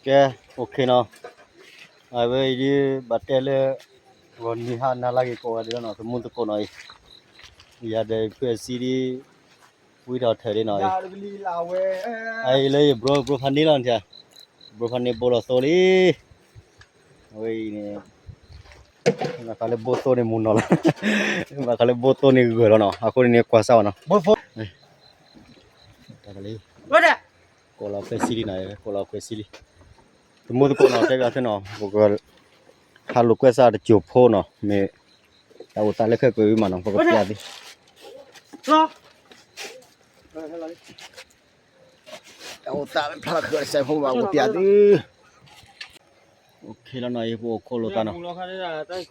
ကဲ, OKနီၤ, အဝဲအံၤဒ်ဘၣ်တဲလၢ ဂီၤနံၤဟါနၤလၢအဂ့ၤကိးဂၤဒဲးလီၤနီၤ, သမူသကိးနီၤအံၤ, ယၤဒီးဖုအစံဒ် ဝံထီၣ်ထၢၣ်လံနီၤအံၤ, အအံၤလၢယဘျိ ဘျိဖးန့ၢ်လီၤနထံၣ်, ဘျိဖးန့ၢ်ဘိလီၤသိလံ, အဝဲအံၤန့ၣ် ဘၣ်ဃးလၢဘိသိန့ၣ်မူနီၤလီၤ, ဘၣ်ဃးလၢဘိသိန့ၣ်ဂၢၢ်လီၤနီၤ, အဃိန့ၣ်န့ၣ်ကွၢ်စၢ်ဘၣ်နီၤ, ဘိသိ တၢ်ကလံ, ကိးလီၤခွဲးစံလံနီၤ, ကိးလီၤခွဲးစံလံ, သမူသကိးနီၤ တဲဘၣ်သ့ၣ်နီၤ, ပက ဟးလိာ်ကွဲစၢ်တစိၢ်ဖိနီၤ, မ့ၢ်တၢ်အိၣ်သးလၢခဲကိးဝံၤမးနီၤ ပကပျးသ့, တၢ်အိၣ်သးဖျါလၢခဲကိးစဲးဖိမး ပကပျးသ့, OKလီၤနီၤအံၤ ပအိၣ်ခိးလိာ်သးနီၤ, ပအိၣ်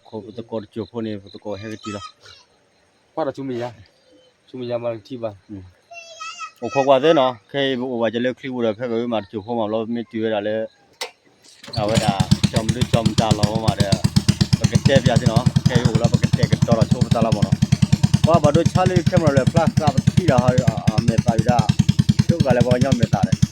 ခိးပသကိးတစိၢ်ဖိန့ၣ် ပသကိးဟဲကတံၢ်လီၤ ကွၢ်ဒီးဆူမဲာ်ညါ, ဆူမဲာ်ညါမၤတထံၣ်ဘၣ်, အိၣ်ခိးကွၢ်သ့နီၤ, ခဲအံၤပအိၣ်ဘၣ်က့ၤလၢချံပူၤဒီး ခဲကိးဝံၤမးတစိၢ်ဖိမး ဘျီမ့ၢ်တုၤဝဲဒၣ်လၢ အဝဲဒၣ် ကၠီမဒုကၠီမတၤလီၤမးဒီး ပကတဲပျးသ့နီၤ, ခဲအံၤအိၣ်လီၤ ပကတဲာ်ကတီၤဒီးဆိပသးလီၤမးနီၤ, ပှၤဘၣ်ဒိဆါလၢ camera လၢဖျါဃးပထံၣ်ဒီး အမဲာ်သးဝံၤဒၣ် ဆိကဂၤလၢပှၤကညီမဲာ်သးဒီး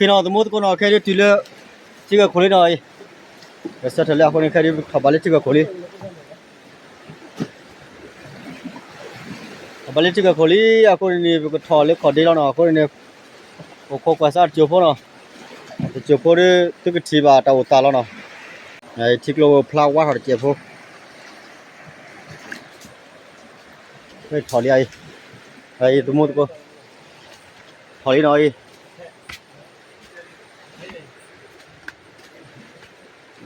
OKနီၤ သမူသကိးနီၤ ခဲဒုးတုၤလၢ ထံဂၢၢ်ခိၣ်လံနီၤ, ကဆၢထၢၣ်လံအဃိန့ၣ် ခဲဒုးထီၣ်ဘးလၢထံဂၢၢ်ခိၣ်လံ, ထီၣ်ဘးလၢထံဂၢၢ်ခိၣ်လံ အဃိန့ၣ်န့ၣ် ပကထီၣ်လၢခီၣ်ဒ့လီၤနီၤ, အဃိန့ၣ်န့ၣ် အိၣ်ခိးကွၢ်စၢ်တစိၢ်ဖိနီၤ, တစိၢ်ဖိဒီး သုကထံၣ်ဘၣ်တၢ်အိၣ်သးလီၤနီၤ, ထံကျိဖျါဝါထီၣ်တစဲးဖိ ထီၣ်လံအံၤ, အံၤသမူသကိး, ထီၣ်လံနီၤအံၤ,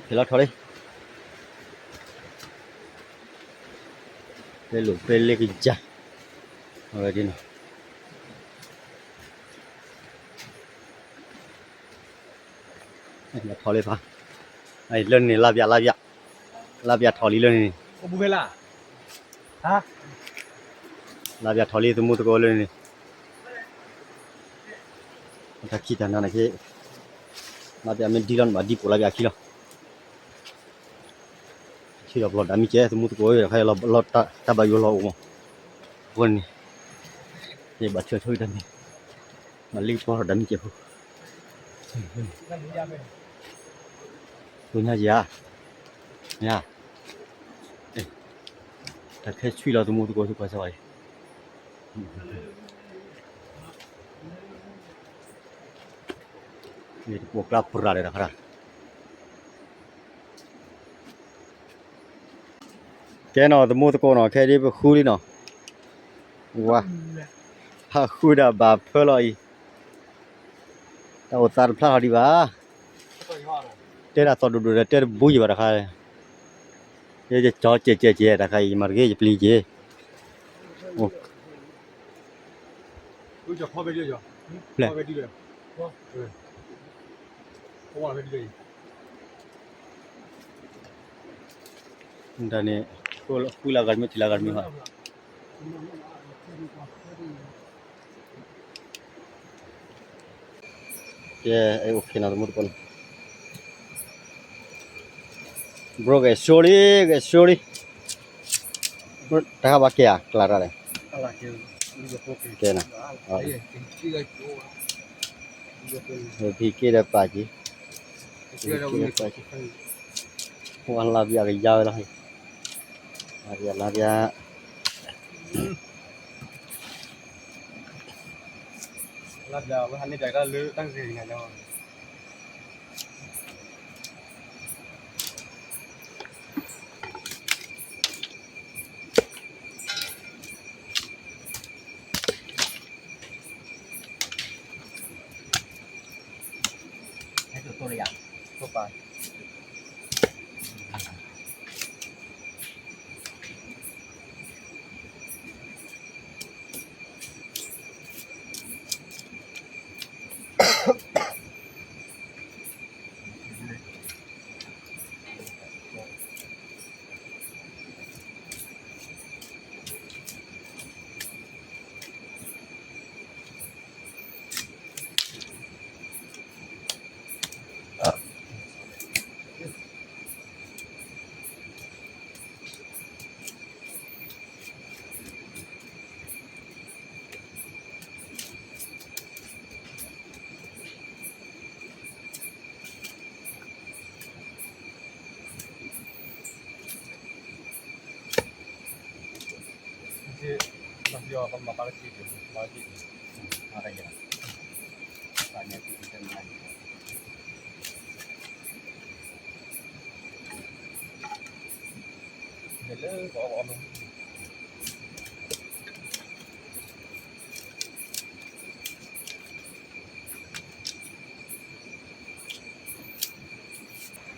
ဖဲလီၤထီၣ်လံ, ပဲလိာ်ပဲလ့ကယၤ, အဝဲဒ်နီၤ ထီၣ်လံဖး, လၢန့ၣ် လါပျၢ် လါပျၢ်, လါပျၢ်ထီၣ်လံလၢန့ၣ်, လါပျၢ်ထီၣ်လံသမူသကိးလၢန့ၣ်, တၢ်ခံးတၢ်နၤန့ၣ်က့, လါပျၢ်မ့ၢ်ဒံလီၤန့ၣ်ဘၣ်ဒံပိာ်လါပျၢ်ခံလီၤ, ထံၣ်ဒီးပလီၢ်ဒၣ်မံကဲ သမူသကိး တၢ်ဘၣ်ယိၣ်လီၤအိၣ်မး, အဃိန့ၣ် ယဘၣ်ဆၢဆိတၢ်န့ၣ်, မၤလ့ကပီၤဒီးမံကဲဖိ သိညါယၤ, ညါ, တၢ်ခဲဆံးလီၤသမူသကိး သုကွၢ်စၢ်ဝဲအံၤ, တကိးကျါပြၤဒီးတခါ, ကဲနီၤ သမူသကိးနီၤ ခဲဒ်ပဃုလံနီၤ, ဝါ, ဟးဃုဒၣ်ဘၣ်ဖၢလီၤအံၤ, တၢ်အိၣ်သးတဖျါထီၣ်ဒံးဘၣ်, တဲဒၣ်သီၣ်ဒိၣ်ဒိၣ်ဒီး တဲတဘူယံၤဘၣ်တခါ, ယကၠီကဲးကဲးကဲးတခါအံၤ ယမၤတဂ့ၤ ယပျံၤက့ၤ, ဖျဲၣ် တၢ်န့ၣ် ဃုလၢဂၤတမံၤ ထံၣ်လၢဂၤတမံၤဘၣ်, ကဲ အဲ OK နီၤ သမူသကိးန့ၣ်, ဘြိၣ်ကဲဆိလံ ကဲဆိလံ, တၢ်ဟးဘၣ်ကဲဧါ ကျါတၢ်လဲၣ်, ကဲနၤ, ဖံက့ဒီးပာ်က့ၤ, ဝဲလါဘျါကယါဝဲလီၤ, လါဘျါ လါဘျါ, လါဘျါဝဲဟးန့ၢ်တၢ်လၢတၢ်ဂ့ၤန့ၣ်လီၤ.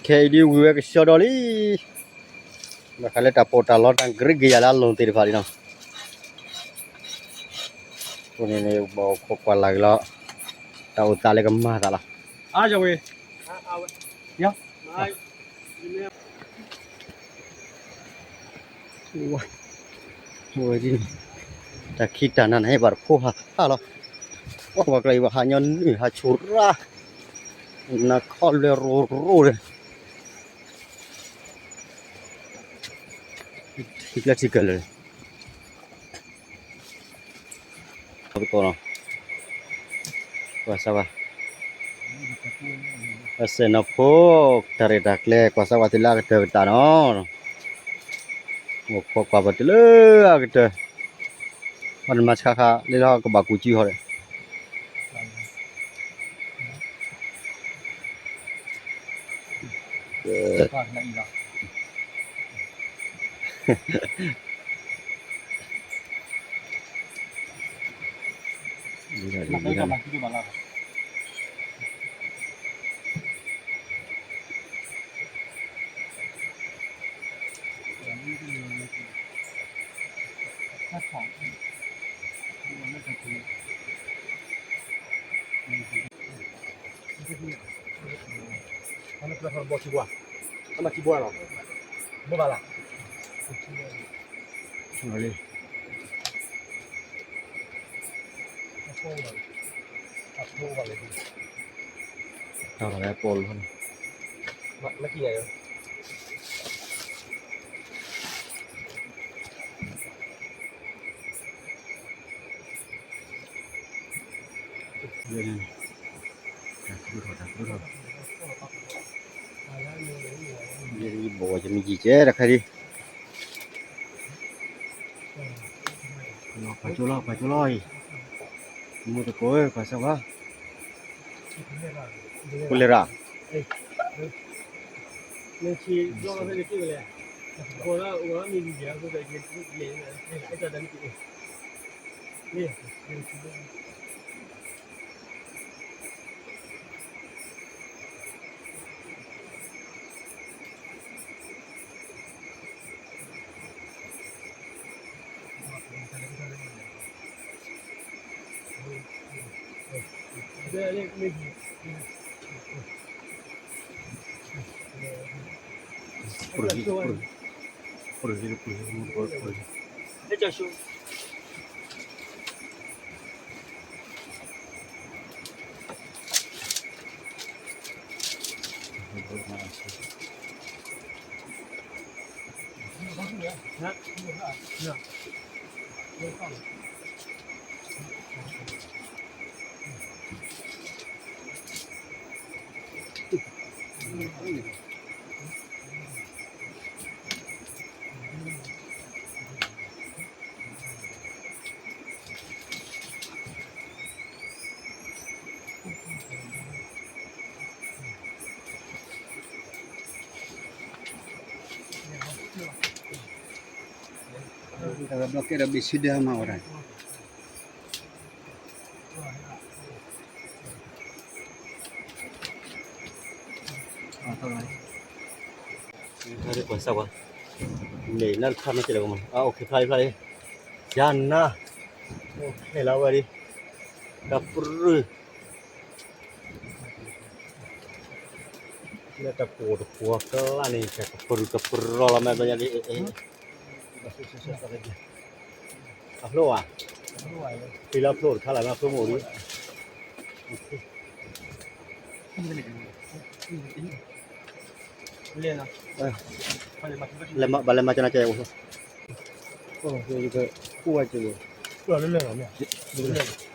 ခဲအံၤဒ်ဝံၤဝဲ ကဆှီဒီးလံ, ဘၣ်ဃးလၢတၢ်ပီးတၢ်လီတၢ်ကရံကယၤလၢအလိၤသ့ၣ်တဖၣ်လံနီၤ, အဃိန့ၣ်န့ၣ် ဘၣ်အိၣ်ခိးကွၢ်လၢ်က့ၤလီၤ, တၢ်အိၣ်သးလၢကမၤသးလီၤ. ဝဲဒ်န့ၣ် တၢ်ခံးတၢ်နၤန့ၣ် ဘၣ်တဖိဟးဟးလီၤ, ပှၤကျါအံၤ ဘၣ်ဟးညီနုၢ်ဟးဆူၣ်ရၣ်, နခီလွဲၢ်ရိၣ်ရိၣ်ဒီး ထံကျဲထံကလၢာ် သကိးနီၤ, ကွၢ်စၢ်ဝဲ, ကွၢ်စဲၣ်နီၤဖိ, တၢ်ရဲၣ်တၢ်ကျဲၤ ကွၢ်စၢ်ဝဲတုၤလၢအကတၢၢ်ကတၢၢ်နီၤ, အိၣ်ခိးကွၢ်ပတုၤလၢအကတၢၢ်, ပှၤနမၤဆါခါလၢလီၤကဘၣ်ကူစံဟီဒီး တၢ်လီၤဝဲပိာ်လီၤန့ၣ် တၢ်ကရူၢ်ထီၣ် တၢ်ကရူၢ်ထီၣ် ယဘီယမံယံာ်ကဲတခါဒံး ပှၤကၠိလီၤ ပှၤကၠိလီၤအံၤ မူသကိးဧၢ ပှၤစၢ်ဝါ ပလဲၤရၣ် ဘျီကဲဒီးဘ့ၣ်ဆ့ဒၢမၤဝဲဒၣ် ကွၢ်စၢ်ကွၢ်, န့ၣ်နၢ်တခါမ့ၢ်ကဲလၢၤမး, အိၣ်ခ့ဖျါဖျါ, ယၤနၤ, အိၣ်ခ့လၢဝဲဒၣ်, ကပြုၢ် လၢတပူၤတပူၤကျါန့ၣ် ကပြုၢ်ကပြီၤလီၤမး ဘျီညါဒ်အံၤ, အဖျိဧါ, ဖံလၢဖျိတခါလၢမ့ၢ်ဖျိမ့ၢ်အိၣ်ဒ် လဲၤ, ဘၣ်လဲၤမၤကနၢ်ကဲအိၣ်, ကူၣ်ဝဲက့ၤ, ဘၣ်ဒီး, လဲၤလီၤက့ၤလီၤ,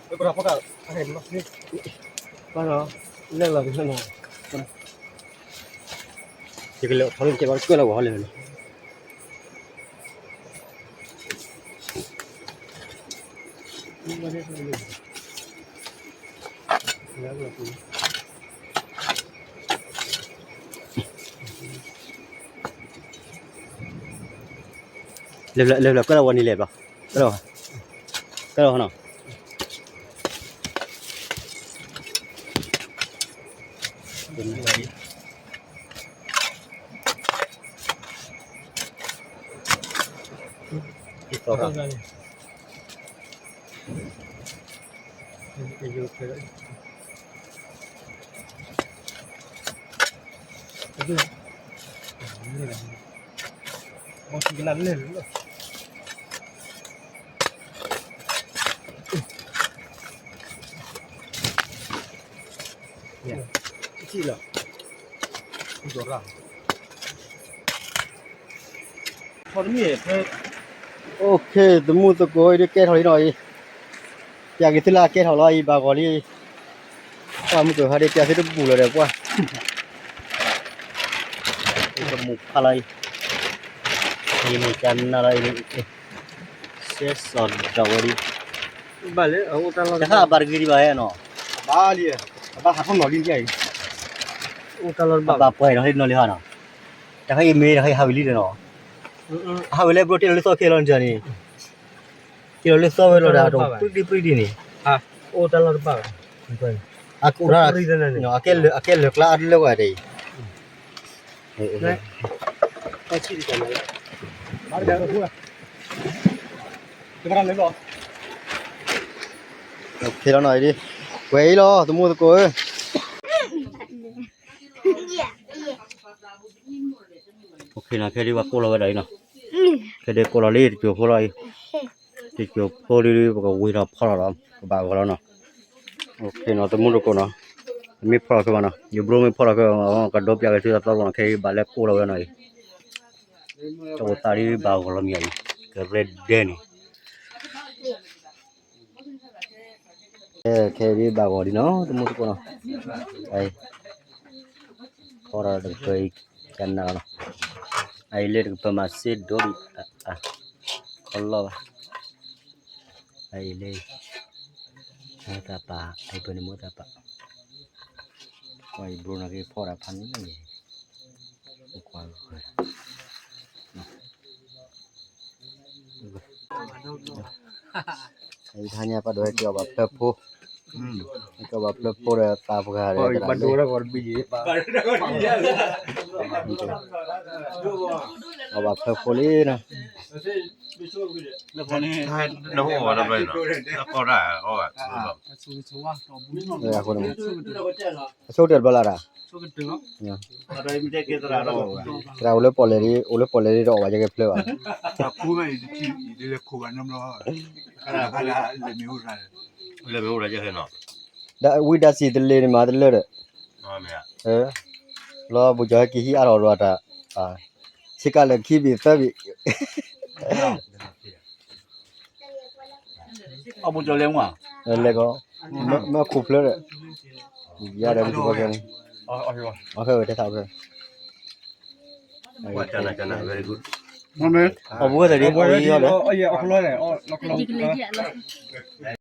ယကလဲၤထီၣ်လၢကဲဘၣ်ကွဲလီၤဝဲလဲၣ်န့ၣ် လဲၤဘျီ လဲၤဘျီ ကွဲလီၤဝဲန့ၣ်လဲၤဘျီ, ကွဲလီၤ, ကွဲလီၤနီၤ, သီၣ်ရၣ် အိၣ်ခ့ သမူသကိးအံၤ ဒ်ကဲထီၣ်လံနီၤအံၤ, ပျၢ်က့ၤသုလၢအကဲထီၣ်လီၤအံၤ ဘၣ်ဂီၤလံ, ပှၢ်မုၢ်ကဟါဒ်ပျၢ်သုတဘူၣ်လၢၤဒီးပှၢ်, တမူဖးလီၤအံၤ, ယမ့ၢ်ကနၣ်လီၤအံၤ, စဲစီၤဒီးဝဲဒ်, တခါအဘၣ်တဂ့ၤဒံးဘၣ်ဟဲနီၤ, ဘၣ်လံ, အဘၣ်ဟးထီၣ်နီၤလံ, အိၣ်တၢ်လီၢ်တဘၣ် ဘၣ်ပှဲၤနီၤလံနီၤလံဟါနီၤ, တခါအံၤမ့ၢ်တခါအံၤဟးဝံၤလံဒီးနီၤ, ဟးဝံၤလၢဘျီတ့ၢ်လီၤလၢသီခဲလီၤန့ၣ်, တ့ၢ်လီၤလၢသီဝဲလီၤဒီး ပြံဒံပြံဒံန့ၣ်, အိၣ်တၢ်လီၢ်တဘၣ်ဘၣ်, အကဲ, အကဲလၢာ်ကျါအတလၢကွၢ်တအံၤ, ခဲလီၤနီၤအံၤဒ်, ပှဲၤအံၤလီၤ သမူသကိးဧၢ, ခဲဒ်ပှၤကိးလီၤဝဲဒၣ်အံၤနီၤ, ခဲဒ်ကိးလီၤလံ တစိၢ်ဖိလီၤအံၤ, တစိၢ်ဖိဒ်ပကဝ့ၤဒီးဖီလီၤဒီး ကဘၣ်ဂီၤလီၤနီၤ, သမူသကိးနီၤ, မ့ၢ်ဖီလီၤခဲဘၣ်နီၤ ယဘျိမ့ၢ်ဖီလီၤခဲ, ကဒီးပျၢ်က့ၤသုအသီတကီၢ်နီၤ ခဲအံၤဘၣ်လဲၤကိးလီၤဝဲဒၣ်နီၤအံၤ, တၢ်အိၣ်သးဒ်ဘၣ်ဂီၤလီၤမံၤအံၤ, ကရဲၣ်ဒဲန့ၣ် ခဲဒ်ဘၣ်ဂီၤဒ်နီၤ သမူသကိးနီၤ, ဖီဒီးတကပၤအံၤ ကနၣ်လီၤနီၤ, အအံၤလၢတကပၤမၤစ့ဒိၣ်ဒံး, ခီလီၢ်ဘၣ်, အအံၤလၢ မိၢ်သးပာ် အအံၤပန့ၣ်မိၢ်သးပာ်, ကွၢ်အံၤဘျိနီၤက့ၤဖီဒီးဖးန့ၣ်န့ၣ်, ကွၢ် အံၤတဟါညါပှၤဒိးဟဲက့ၤအီၣ်ဘၣ်ဖျၢၣ်ဖိ, ဟဲက့ၤအီၣ်ဘၣ်ဖျၢၣ်ဖိဒီးသးပှၢ်ဒီး အီၣ်ဘၣ်ဖျၢၣ်ဖိလံနီၤ, နအိၣ်ဘၣ်တဘျီနီၤ, အဃိန့ၣ် အဆိကတၢၢ်တဘျီလၢ်ဒၣ်, သရၣ်အိၣ်လၢပီၣ်လဲၣ်ဒ် အိၣ်လၢပီၣ်လဲၣ်ဒ်တအီၣ်ဘၣ်ယဲက့ၤဖျၢၣ်ဘၣ်, လၢမ့ၢ်အိၣ်တၢ်ယဲနီၤ, ဒီးဝံဒၣ်စံးတလ့ၤန့ၣ်မၤတလၢဒီး, လီၤဘူကီၤဟဲက့ၤဟံးအါထီၣ်ဒီးတၢ်, ထံကးလၢခံဘ့ၣ်သၢဘ့ၣ်, အလဲၤကီး, မ့ၢ်ခိၣ်ဖျၢၣ်ဒီး, ယၤဒီးပတံၤပီခဲန့ၣ်, အီခဲဝဲတဲထီၣ်ဖဲ, အီၣ်ဘူးဝဲသးဒ်အီၣ်လံအီၣ်ဒီး,